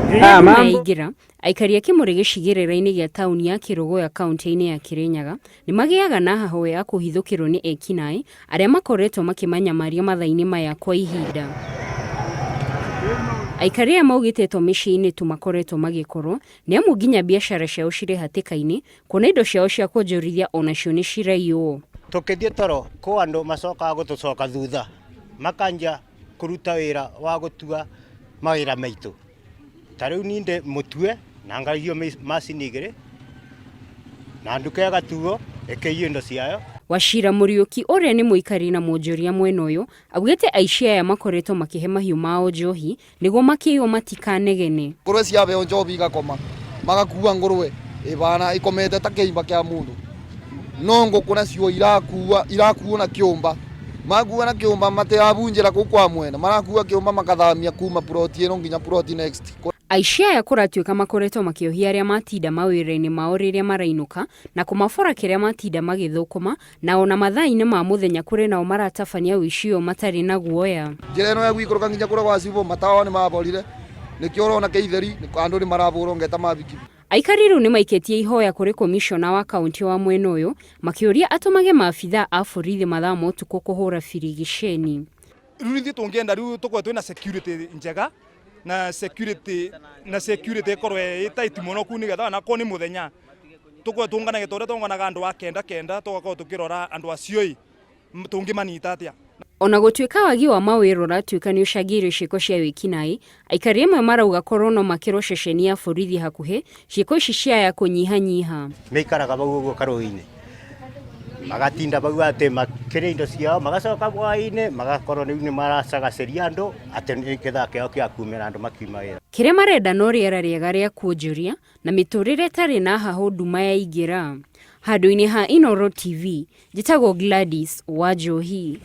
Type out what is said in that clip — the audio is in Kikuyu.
Rĩrĩa nduma yaingĩra, aikari a Kĩmũrĩ gĩcigĩrĩra-inĩ gĩa taũni ya Kĩrũgũya kaunti-inĩ ya Kĩrĩnyaga nĩ magĩaga na hahũ ya kũhithũkĩrwo nĩ ekinaĩ arĩa makoretwo makĩmanyamaria mathaa-inĩ maya kwa ihinda. Aikari aya maugĩte to mĩciĩ-inĩ tu makoretwo magĩkorwo nĩ amu nginya biacara ciao cirĩ hatĩka-inĩ kuona indo ciao cia kuonjorithia onacio nĩ ciraiywo. Tũkĩthiĩ toro kũ andũ macokaga gũtũcoka thutha makanjia kũruta wĩra wa gũtua mawĩra maitũ. Ta rĩu niĩ ndĩ mũtue na ngaiywo macini igĩrĩ na nduka ĩgatuo ĩkĩiywo indo ciayo. Wachira Mũriũki ũrĩa nĩ mũikari na mwonjoria mwena ũyũ augĩte aici aya makoretwo makĩhe mahiũ mao njohi nĩguo makĩiywo matikanegene. Ngũrwe ciabeo njobi igakoma magakua ngũrwe ĩbana ĩkomete ta kĩimba kĩa mũndũ no ngũkũ nacio irakua irakuo na kĩũmba makua na kĩũmba matirabunjĩra kũu kwa mwena marakua kĩũmba makathamia kuma ploti ĩno nginya ploti next. Aici aya kũratuĩka makoretwo makĩohia arĩa matinda mawĩra-inĩ mao rĩrĩa marainũka na kũmabora kĩrĩa matinda magĩthũkũma na ona mathaa-inĩ ma mũthenya kũrĩ nao maratabania ũici ũyũ matarĩ na guoya. Njĩra ĩno ya gũikũrũka nginya kũrĩa gwa cibũ matawa nĩ maborire nĩkĩo ũrona kĩitheri andũ nĩ marabũrwo ngeta mabiki. Aikari rĩu nĩmaikĩtie ihoya kũrĩ komishona wa kauntĩ wa mwena ũyũ makĩũria atũmage maabithaa a borithi mathaa ma ũtukũ kũhũra birigiceni. Rĩu ithuĩ tũngĩenda rĩu tũkorwo twĩna security njega na security na security ĩkorwo ĩ tight mũno kuu nĩgetha ona korwo nĩ mũthenya tũkorwo tũnganage ta ũrĩa tũnganaga andũ a kenda kenda tũgakorwo tũkĩrora andũ acio ĩ tũngĩmanyita atĩa. Ona gũtuĩka wagi wa mawĩra ũratuĩka nĩ ũcangĩire ciĩko cia wĩkinaĩ, aikari amwe marauga korwo no makĩrwo ceceni ya borithi hakuhĩ, ciĩko ici ciaya kũnyihanyiha. Maikaraga bau ũguo karũĩ-inĩ magatinda bau atĩ makĩrĩa indo ciao magacoka hwaĩ-inĩ magakorwo rĩu nĩ maracagaceria andũ atĩ nĩ gĩthaa kĩao kĩa kumĩra andũ makiuma wĩra. Kĩrĩa marenda no rĩera rĩega rĩa kuonjoria na mĩtũrĩre ĩtarĩ na hahũ nduma yaingĩra. Handũ-inĩ ha Inooro TV, njĩtagwo Gladys Wanjohi.